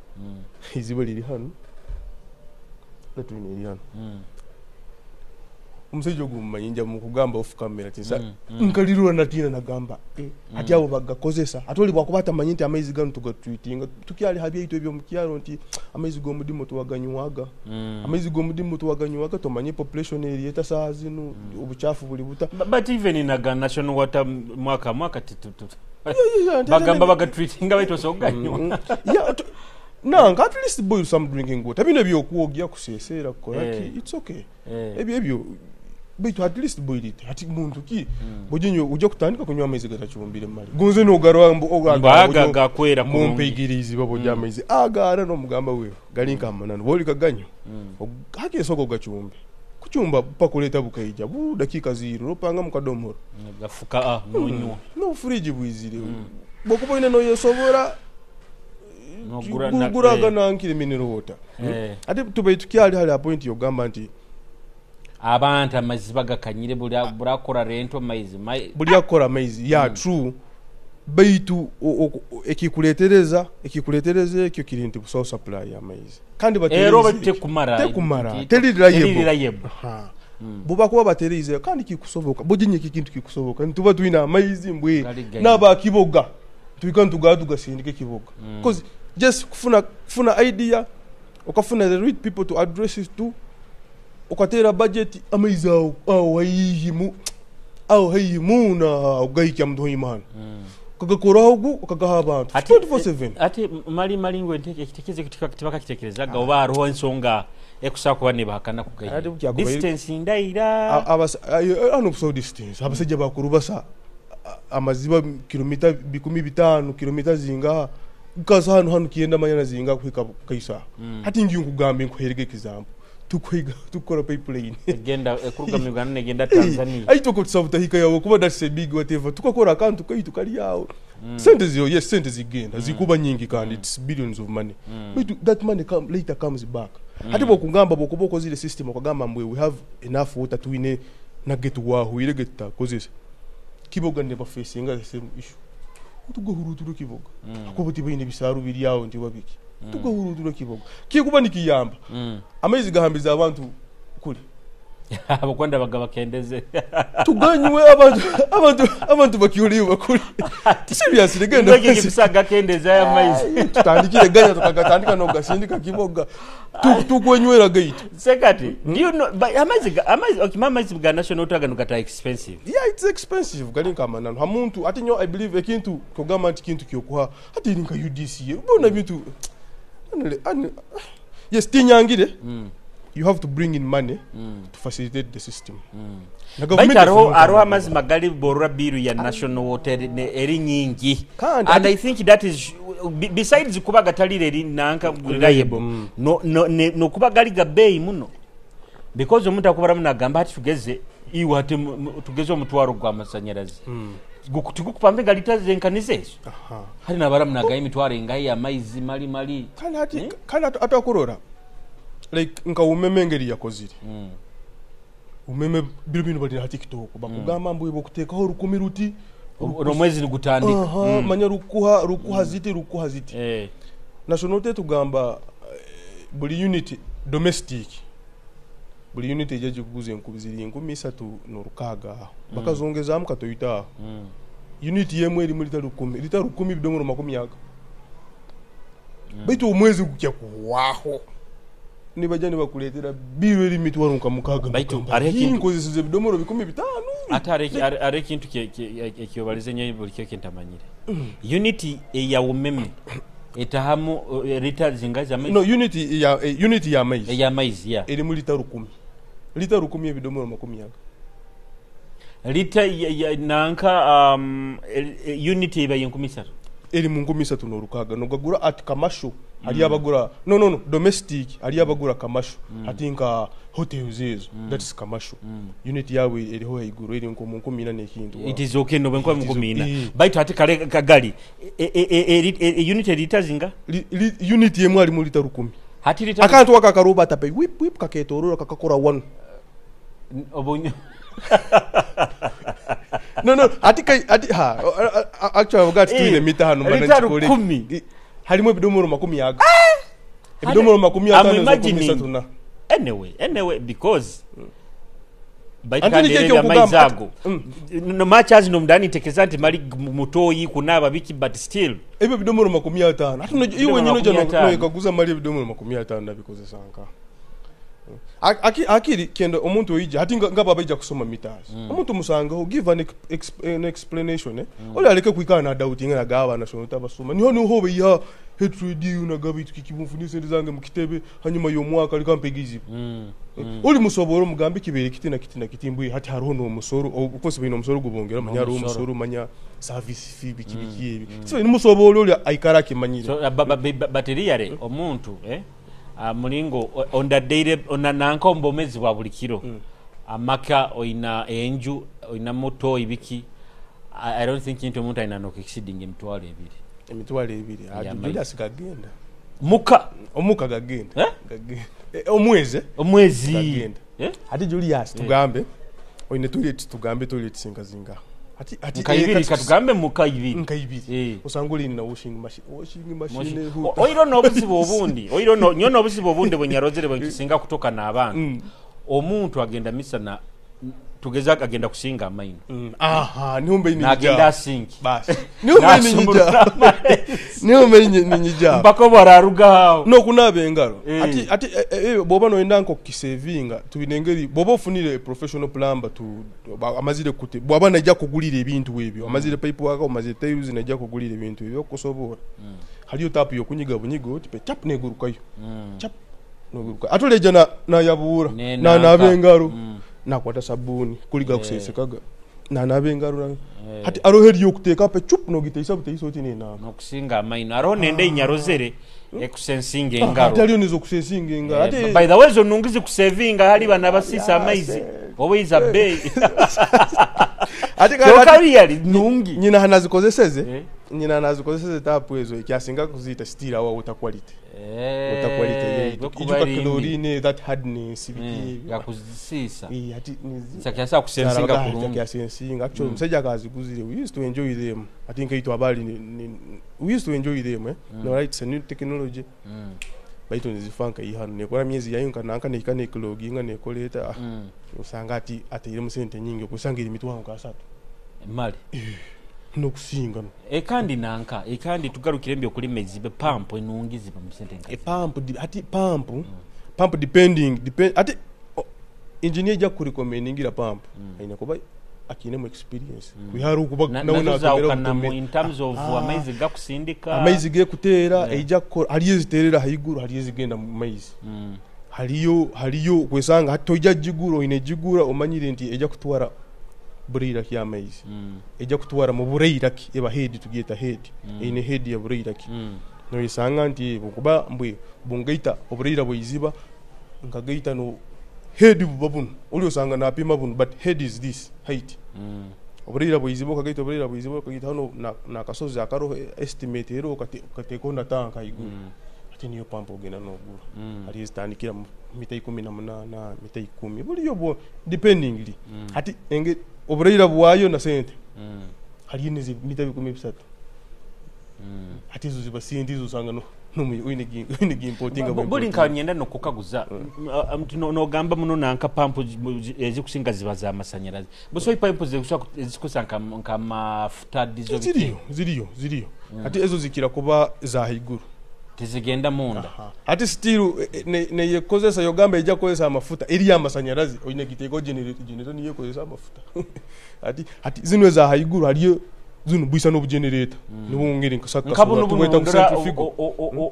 eiziba liri hanu, latrine eri hanu. Omushaija ogu mumanyi nja mukugamba off camera ati nkalirora natiina nagamba ati abo bagakozesa ati oli bwakuba atamanyi nti amaizi ganu tugatreatinga tukyali ha byaitu ebyomukyaro nti amaizi g'omudimu tuwaganywaga, amaizi g'omudimu tuwaganywaga, tomanye population eri eta saaha zinu, obuchafu buli buta. But even in aga National Water mwaka mwaka bagamba bagatreatinga baitu osoganywa. Nanka at least boil some drinking water, bino ebyokwogya kuseseera kukora ki, it's okay. Ebyo baitu at least boil it. Ati muntu ki buginyo ujja kutandika kunywa amaizi gatachumbire mali gonze nogarwa mbaga gakwera mumpigirizi babo ja amaizi agara nomugamba wewe gali nkamanano boli kaganyo haki esoko gachumbe kuchumba pakuleta bukaija bu dakika 0 ropanga mukadomoro gafuka nonywa no fridge bwizire bokuba ine no yesobora guraga nankire mineral water. Ate tubaye tukyali hali point yogamba nti abantu amaizi bagakanyire burakora rento maizi buli akora maizi ya true baitu ekikuletereza ekyo kiri nti busawo supply ya maizi kandi batereza tekumara teri reliable buba kuba batereza kandi kikusoboka bujinye kikintu kikusoboka ntuba tuina amaizi mbwe naba kiboga tuika ntuga tugasindike kiboga because just kufuna idea okafuna the right people to address it to okatera budget amaizi awo haihi muna ogaikya mtu imana kagakoraho okagaha abantu 24/7 ati mali ngwe ntekeze kitibaka kitekerezaga oba hariho ensonga ekusa kuba nibahakana kugayi distance ndaira ano so distance abasajja bakurubasa amaziba kilomita 15 kilomita zinga kaza hano kienda manyana zinga kuhika kaisa hati ngiye nkugambe nkuherege example tukwiga tukora pipeline egenda ekuruga mu Uganda negenda Tanzania aito ko tusabuta hika yawo kuba that's a big whatever tukakora akantu kaitu kali yawo sente ziyo yes sente zigenda zikuba nyingi kandi it's billions of money but that money later comes back. Hati bokugamba bokuboko zile system okagamba mbwe we have enough water tuine na get wahuire get takozesa kiboga never facing the same issue tugahuruturo kiboga akobo tibaine bisaru biri yawo nti wabiki tugahuruturo kiboga kikuba nikiyamba amaizi gahambiza abantu kuli abakwenda bagabakendeze tuganywe abantu bakiuliwa kuli seriously genda kisaga kendeza ya maizi tutandikire ganya tukagatandika no gasindika kiboga tukwenywera gaitu sekati do you know but amaizi okay mama amaizi ga national water gano gata expensive. Yeah, it's expensive gali nkamanano hamuntu ati nyo I believe ekintu kogamba nti kintu kyokuha ati ninka UDC bona bintu yes tinyangire. You have to bring in money to facilitate the system. Baitu hariho amazima magali borora biru ya national water eri nyingi. And I think that is besides kuba gatalire eri nanka reliable no kuba gali gabeyi muno because omuntu akubara munagamba ati tugeze iwe ate tugeze omutwaro gwa masanyarazi gukupambe galita zenkanize ezo hari nabara munagaye emitwaro engayi ya maizi mali mali kandi atakurora like nka umeme ngeri yakozire umeme biro bino bali na TikTok bakugamba mbu bokutekaho 10 ruti omwezi nigutandika manya rukuha ziti national tugamba buli unit domestic buli unit ejaje kuguza enkubi ziri 3600 bakazongezamu katoyita unit yemwe eri muri 10 lita 10 bidomoro 20 baitu omwezi gukya kuwaho nibajja nibakuleetera biro eri mitwaro nka 6 baitu nkozeseze bidomoro 15 ate are ekintu ekyobalize nyo buli kyo kintamanyire unit eya umeme etahamu lita zingazi amaizi no unit ya maizi eya maizi ya eri mu lita 10 lita 10 ebidomoro 20 lita nanka unit eba 13 eri mu 36 nogagura at commercial Hali abagura, no, domestic, hali abagura commercial. Hati nka hotels ezo, that's commercial. Unit yawe eriho haiguru eri nko mu 14,000 n'ekintu. It is okay no benkwa It is 14,000. okay. Baitu hati kale kagali unit erita zinga? Unit yemu ali muri 1,000. Hati lita Akantu aka karoba tape whip whip kaketorora kakakora one. Obunyo. No, ati kai ati ha actually I've got 2 mita hano lita mbana nchikole. 10,000. Halimu ebidomoro 20 aga. Ebidomoro 50 I'm imagining. 30 na. Anyway because baitu Anti kandi nikyo erebe amaizi nkugamba, ago. No machazi no mudani tekeza nti mali mutoyi kunaba biki, but still ebyo bidomoro 50. Ati Ebidomoro iwe nyino makumi ataano. jano mali ebidomoro 50 nabikozesa nka. Akiri kendo omuntu oija hati ngaba abaija kusoma meters. Omuntu musangaho give an explanation. Oli aleke kuikana na doubt ngana gaba na shono tabasoma. Niho niho beya hatred you na gabi tukikibumfunise sente zange mu kitebe hanyuma y'omwaka likampegizi. Oli musoboro mugambe kibere kiti na kiti na kiti mbwe hati hariho no musoro of course bino musoro gubongera manya hariho N'omusoro. musoro manya service fee biki biki ebi. So ni musoboro oli aikara kimanyire. So but really omuntu mulingo ondaddeire onananka omubomezi bwa buli kiro. Amaka oyina enju oyina moto ibiki, I don't think nti omuntu ayina no exceeding 2,000. 2,000. Yeah, Julius gagenda. Muka. Omuka gagenda. Eh? Gagenda. Omwezi. Omwezi. Gagenda. Eh? Ati Julius tugambe oyine toilet tugambe toilet singa zinga. Ati Nka ibiri katugambe muka ibiri. Nka ibiri. Osanga oli na washing machine. Washing machine. Oiro n'obuzibu obundi. Oiro no nyo n'obuzibu obundi bwe nyarozere bwe nkisinga kutoka n'abantu. Omuntu agenda misa na tugeza agenda kusinga amaino. Aha, niumbe ini Nagenda asinki. Basi. Niumbe ini nyija. Niumbe ini nyija. Mpaka bararuga hao. No kunaba engalo. Ati boba no enda nko kisevinga tubinengeri boba ofunire professional plumber tu amazire kute. Bwaba najja kugulira ebintu ebyo. Amazire pipe waka, amazire tiles najja kugulira ebintu ebyo kusobola. Haliyo tap yo kunyiga bunyigo tipe tap negurukayo. Tap neguruka. Atoleja na yabura. Na nabe engalo. Nakwata sabuni kuliga kusesekaga na nabe engalo hati aroheri yokuteka pe chup no giteisa buteisa oti nina nokusinga amaino aroho nende inyarozere ekusensinga engalo ati aliyo nizo kusensinga engalo ati by the way zo nungizi kusevinga hali bana basisa amaizi obuiza bei ati kali nungi nyina hanazikozeseze nyina hanazikozeseze tapu ezo ekyasinga kuzita steel awa water quality. Water quality ijuka chlorine that hardness biki yakuzisisa ati sakyasa kusensinga kurungi kyasensinga actually musajja akaziguzire we used to enjoy them. I think itu abali we used to enjoy them. No right, it's a new technology. Baitu nizifanka ihano nekora myezi yayo nkananka nekane clogging nekoleta usanga ati ateire mu sente nyingi okusangira emitwalo nka 3 mali nokusinga no ekandi nanka ekandi tugarukire mbyo kuli mezibe pump enungizi pa musente nka pump ati pump pump depending ati engineer ja kurecommendingira pump aina kuba akine mu experience kuharu kuba naona kutomera in terms of amaizi gakusindika amaizi ge kutera eija haliyo ziterera haiguru haliyo zigenda mu maizi haliyo kwesanga hatoija jiguro ine jigura omanyire nti eija kutwara bureira ki amaizi ejja kutwara mu bureira ki eba head tugiyeta head eine head ya bureira ki no isanga nti kuba mbwe bungaita obureira bwiziba nkagaita no head buba buno oli osanga napima buno but head is this height obureira bwiziba okagaita obureira bwiziba okagaita hano na kasozi akaro estimate ero okateko na tanka iguru ate niyo pump ogenda n'ogura hali zitandikira mu mita 18 mita 10 buliyo bo dependingly ati enge obureira bwayo na sente hali nizi mita 13 ati zo ziba sente zo usanga no oyine gimportinga buli nka nyenda nokukaguza nogamba muno nanka pump ezikusinga ziba za masanyalaze buso pump ezikusa nka mafuta dizo ziriyo ati ezo zikira kuba za haiguru tizigenda munda ati still neyekozesa yogamba ejja kukozesa amafuta eri amasanyalaze oyine giteko generator niyekozesa amafuta ati zino za haiguru haliyo Zino bwisa n'obugenerator nibwongere nkasaka Nka buno buno tubweta ndora centrifugal.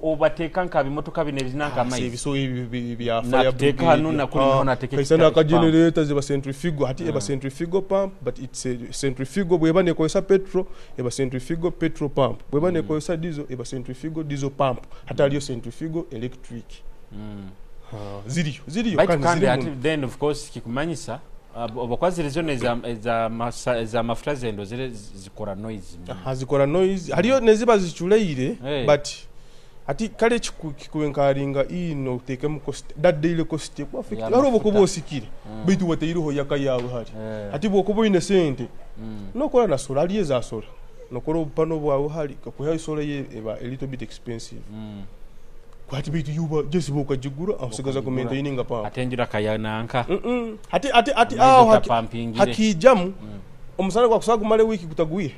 Obateeka nka bimotoka bino ebizina nka amaizi. Ebiso ebi bya fire Nakuteeka hano, nakuli niho nateeka kaisa ekitabo naka pump. Generator ziba centrifugal hati eba centrifugal pump, but it's a centrifugal bweba nekozesa petrol eba centrifugal petrol pump, bweba nekozesa diesel eba centrifugal diesel pump, hati haliyo centrifugal electric. Ha, ziriyo ziriyo. Baitu kandi kandi ziri ati muno. Then of course kikumanyisa obakwazire zona eza mafuta zendo zire zikora noise muno. Aha, zikora noise, haliyo neziba ziculeire. Hey. But ati kale kikwenkaringa ino otekemu cost, that daily cost ekuba affect. Ya Hariho mafuta. obukuba osikire baitu wateireho yaka yawe hari. Ati bwokuba oine sente nokora na solar, haliyo eza solar, nokora obupano bwawe hari kakuha solar ye eba a little bit expensive. Kwati baitu yuba just bokagigura aho sigaza Okagigura. Kumaintaininga pump. Ate enjura kayananka. Ati Amaizi aho otapampingire. hakijamu omusana gwakusaba gumale wiki gutagwire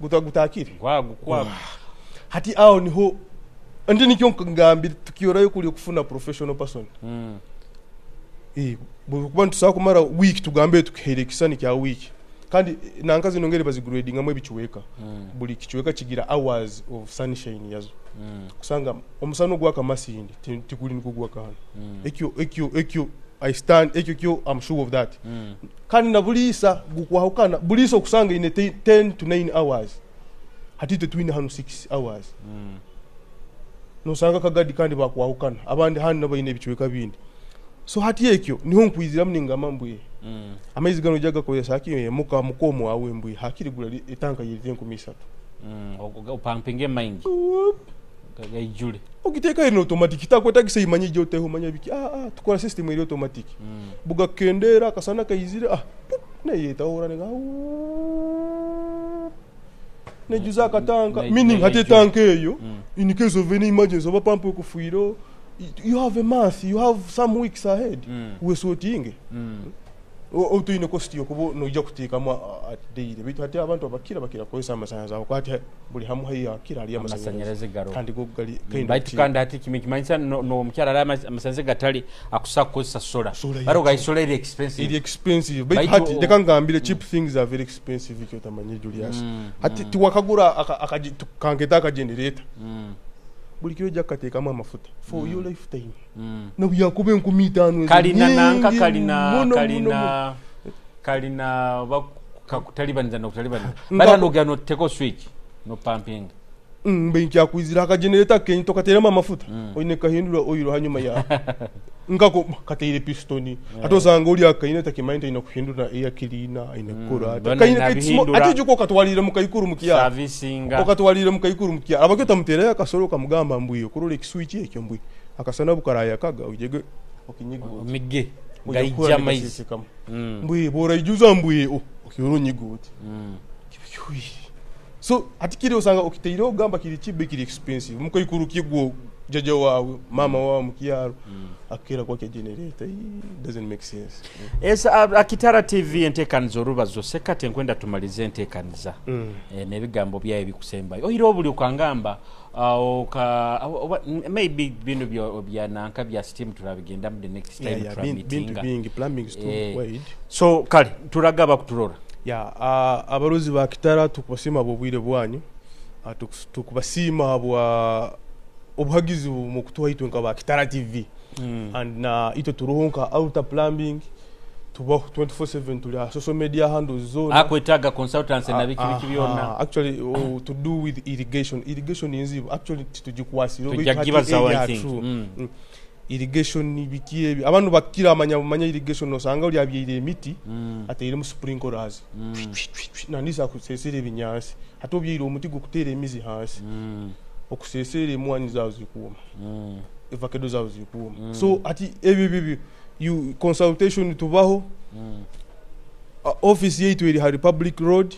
gutaakire. Gwagu kwagu. Hati aho niho ndi nikyo nkugambire tukiorayo kuli okufuna professional person. Bwekuba nitusobola kumara week, tugambe tukihaire ekisani kya week, kandi nanka zino ngeri bazigradingamu ebikiweka. Buli kikiweka kigira hours of sunshine yazo. Kusanga omusana ogwaka Masindi tiguli nigwo gwaka hano. Ekyo I stand, ekyo kyo I'm sure of that. Kandi na buliisa gukwahukana, buliisa okusanga ine 10 to 9 hours, hati itwe twine hano 6 hours. Nosanga kagadi kandi bakwahukana, abandi hano nabo baine ebicweka bindi, so hati ekyo niho nkwiziramu ningamba mbwe amaizi gano ojja gakozesa hakiri muka mukomo wawe mbwe hakiri gula etanka yerize 3000. Opampinge maingi gaijule. Ogiteeka eri automatic, takwetagisa imanye ijja oteho manya biki. Tukora system eri automatic. Bugakendera akasana kaizire, pup, neyetahora nega nejuza akatanka. Meaning hati etanka eyo in case of any emergency oba pump ekufiire, you have a month, you have some weeks ahead. Wesortinge. Otoine cost yokuba noija kuteekamu at daily, baitu hati abantu abakira bakira kukozesa amasanyalaze aho hati buli hamu haiya akira haliyo amasanyalaze. Amasanyalaze garo. Kandi go gali kind of Baitu cheap. Kandi hati kimanyisa n'omukyala ali amasanyalaze gatali akusa kukozesa solar. Solar. Bari Yacu. ogayi solar eri expensive. Eri expensive baitu Baitu hati leka ngambire, cheap things are very expensive, ikyo otamanyire Julius. Hati tiwakagura kanketa akagenerator, buli kiro ojja kukateekamu amafuta for your lifetime nabwe yakuba 5000 ezo Kalina nanka nyingi kalina muno, muno, muno. Kalina oba kakutalibaniza nokutalibaniza bari hano ogera noteko switch no pumping. Mbe nkyakwizira akagenerator kenyi tokateremu amafuta oine kahindura oil hanyuma ya nkako kateire pistoni, ate osanga oli akaine takimanyi taina kuhindura air cleaner aine kukora ate Bona kaine nabihindura. ate juko okatwalire mu kaikuru mukyalo. Servicinga. Okatwalire mu kaikuru mukyalo abakyo tamuterayo akasolo kamugamba mbwiyo kurora ekiswitch ekyo mbwi akasana bukarayakaga ojege okinyiga oti. Omige Ojja gaijja kuhura amaizi. nigasesekamu. Mbwi bworaijuza mbwi okiora onyiga oti. Kiba kihuire, so ati kiri osanga okiteire ogamba kiri kibe kiri expensive mukaikuru kigwo jaja wawe mama wawe mukyalo akera kwakya generator. Ii, doesn't make sense. Esa Akitara TV enteekaniza olubazo sekate nkwenda tumalize enteekaniza. N'ebigambo byayo bikusembayo oira obuli okangamba maybe bino bya nanka bya steam turabigendamu the next time. Yeah, bintu Turameetinga. Bingi, plumbing is too wide. So kale turagaba kuturora. Ya, abarozi ba Kitara tukubasiima bwobwire bwanyu. Tukubasiima bwa obuhagizi mu kutuha itwe nka ba Kitara TV. And na itwe turoho nka Outer Plumbing tubaho 24/7, tuli ha social media handles zona. Akwetaaga consultants na biki biki byonna. Actually, to do with irrigation, irrigation nzibu actually titugikwasira. Tujja gibazawo, I think. Irrigation biki ebi abantu bakira amanya manya irrigation, osanga oli abyeire emiti ateiremu sprinklers nandisa kusesera ebinyansi, ate obyeire omuti gukuteera emizi hansi okusesera emwanyi zawe zikuuma, evakedo zawe zikuuma. So ati ebyo bibyo you consultation tubaho. Office yaitu eri ha Republic Road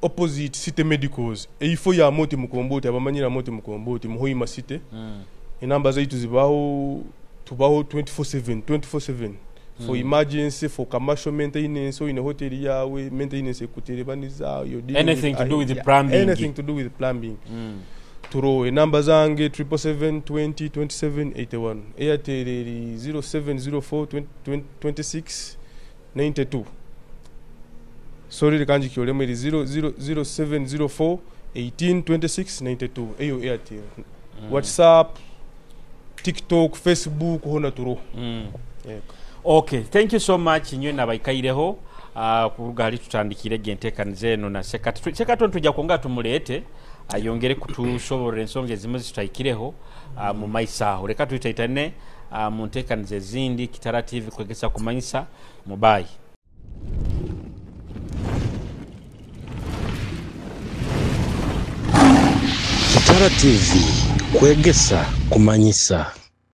opposite City Medicals, eifo ya Moti Mukomboti, abamanyira Moti Mukomboti Muhoima City. Enamba zaitu zibaho, tubaho 24/7, 24/7 for emergency, for commercial maintenance, oine hotel yawe maintenance ekuterebaniza, you're dealing Anything to do with yeah, plumbing. Anything to do with plumbing. Turo enamba zange 777 20 27 81, Airtel eri 0704 20 26 92. Sorry, reka ngikyolemu, eri 0704 18 26 92. Eyo Airtel, WhatsApp, TikTok, Facebook, hona turoho. Yego. Okay, thank you so much inywe nabaikaireho kuruga hali tutandikire egi enteekaniza eno na Sekato. Sekato ntujja kwongera tumuleete ayongere kutusoborera ensonga ezimu zitutahikireho mu maiso aho. Reka twitaitane mu nteekaniza ezindi. Kitara TV, kwegesa, kumanyisa. Mubayi. Kitara TV, kwegesa, kumanyisa.